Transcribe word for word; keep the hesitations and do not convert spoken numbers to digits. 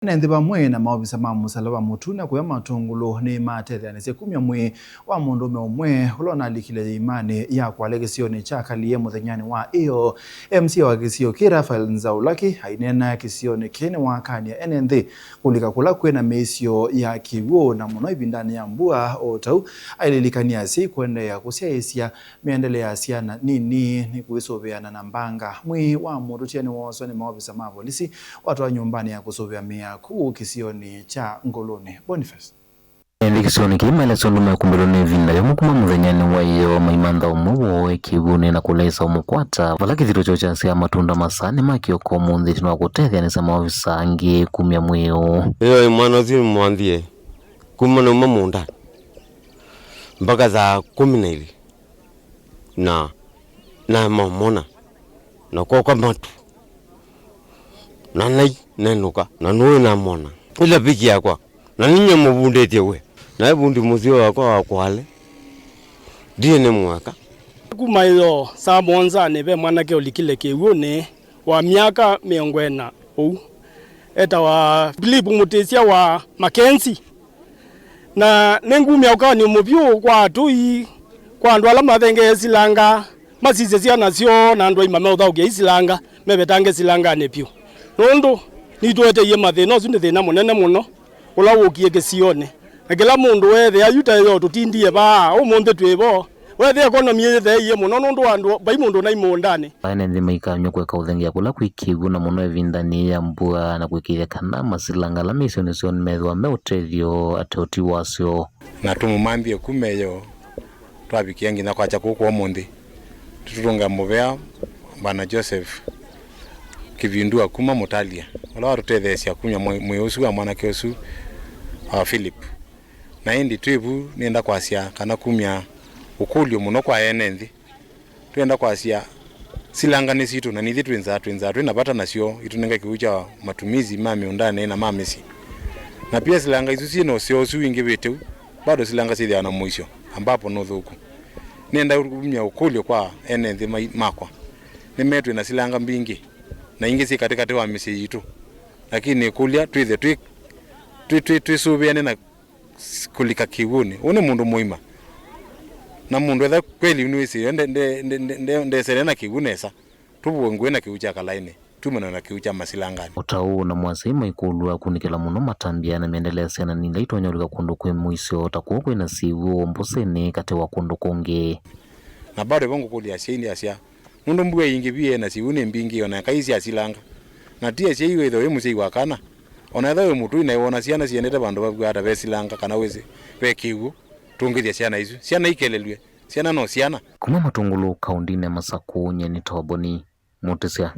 Ene nthĩ vamwe na maovisa ma Mũsalaba Mũtune kũya Matũngũlũ nĩmatetheanĩsye kumya mwĩĩ wa mũndũũme ũmwe ũla ũnalikile ĩimanĩ ya Kwale kĩsionĩ kya Kalie mũthenyanĩ wa ĩyoo. M C A wa kĩsio kĩĩ, Raphael Nzaulaki, aineena kĩsionĩ kĩĩ nĩwakany'a ene nthĩ kũlika kũla kwĩ na mĩisyo ya kĩw'ũ, na mũno ĩvindanĩ ya mbua. O tau, aililikany'a asyai kũendeea kũsyaĩĩsya mĩendele ya syana nini nĩ kwĩsũvĩana na mbanga. Mwĩĩ wa mũndũ ũtia nĩwooswa nĩ maovisa ma volisi watwawa nyũmbanĩ ya kũsũvĩa mĩao kũu kĩsionĩ kya Ngũlũnĩ. Boniface. Ene nthĩ kĩsionĩ kĩĩ maelesya ũndũ mekumbĩlwa nĩ ĩvinda yũmũ kuma mũthenyanĩ wa ĩyoo, maimantha ũmwe woo e kĩw'ũnĩ na kũlaisa ũmũkwata, vala kĩthito kyoo kyasyaa matunda masaanĩ ma kĩoko ũmũnthĩ, ĩtina wa kũtetheanĩsya maovisa angĩ kumya mwĩĩ ũũ. Ĩyoo, mwana ũsu nĩmwanthie kuma nauma mũũndanĩ mpaka saa kũmi na ilĩ, na namomona na koka matu, na nai nenũka, na nũĩ namona ĩla piki yakwa, na ninyie mũvundĩtye we, na ĩvundi mũseo wakwa wa Kwale ndiĩ nĩ mwaka. Kuma ĩyoo saa mũonzanĩ ve mwanake ũlikile kĩw'ũnĩ wa myaka mĩongo ĩna ũu, etawa Philip Mũtĩsya wa Makenzi. Na nĩngumya ũkany'o mũvyũ kwa atũi, kwa andũ ala mathengee silanga, masisye syana syoo na andũ aima meũthaũkĩa isilanga, mevetange silanganĩ vyũ. Nũndũ nitũeteie mathĩna, ũsu nĩ thĩna mũnene mũno ũla wũkie kĩsionĩ. Na kĩla mũndũ weethĩa yu ta ĩyoo tũtindie vaa, ũmũnthĩ twĩ vo. Weethĩa economy yĩtheeie mũno nũndũ wa andũ, vai mũndũ ũnai mũũndanĩ. Ene nthĩ maikanywa kũeka ũthengeea kũla kwĩ kĩw'ũ, na mũno ĩvindanĩ ya mbua, na kũĩkĩĩthya kana masilanga ala me isionĩ syoo nĩmethĩwa me ũtethyo ateũti wasyo. Na tũmũmanthie kuma ĩyoo, twavikĩa nginya kwakya kũkũ ũmũnthĩ. Tũtũtũnga mũvea Bwana Joseph Kĩvindua kuma Mũtalya, ũla watũtetheesya kumya mwĩ-, mwĩĩ ũsu wa mwanake ũsu wa Philip. Na ĩndĩ twĩ vu, nĩenda kwasya kana kumya ũkũlyo mũno kwa ene nthĩ. Twĩenda kwasya silanga nĩ sitũ, na nithyĩ twĩ nza, twĩ nza twĩ na vata nasyo, itũnenge kĩw'ũ kya matumizi ma mĩũndanĩ na ma mĩsyĩ. Na pia silanga isu syĩ na ũseo ũsu wingĩvĩte u, bado silanga syĩthĩawa na mũisyo, ambapo nĩ ũthũku. Nĩenda kumya ũkũlyo kwa ene nthĩ mai-, makwa. Nĩmetwĩ na silanga mbingĩ, na ingĩ syĩ katĩkatĩ wa mĩsyĩ yitũ. Lakini nĩkũlya twĩthe twĩ, twĩ, twĩ, twĩsũvĩane na s-, kũlika kĩw'ũnĩ. Ũũ nĩ mũndũ mũima. Na mũndũ etha kweli nĩwĩsĩ, nde-, nde-, nde-, nde-, nde-, ndesele na kĩw'ũ nesa. Tũvũe ngũĩ na kĩw'ũ kya kalaĩnĩ, tumane na kĩw'ũ kya masilanganĩ. O ta ũu, na mwasyai maikũlw'a kũnĩkĩla mũno matambya na mĩendele ya syana nini ila itonya ũlika kũndũ kwĩ mũisyo, ta kũu kwĩ na syĩw'ũ, mbũsĩnĩ, katĩ wa kũndũ kũngĩ. Na bado vo ngũkũlya asyai, ndyasya, nũndũ mbua ĩingĩvie na syĩw'ũ nĩ mbingĩ, o na eka isi asilanga. Na ti asyai wĩthĩwa wĩ mũsyai wa kana. O na ethĩwa wĩ mũtũi na wona syana siendete vandũ vavu ata vesilanga kana wĩsĩ ve kĩw'ũ, tũngĩthya syana isu. Syana ikelelw'e. Syana no syana. Kuma Matũngũlũ, kaũndĩnĩ ya Masakũ, nyie nĩ Toboni Mũtĩsya.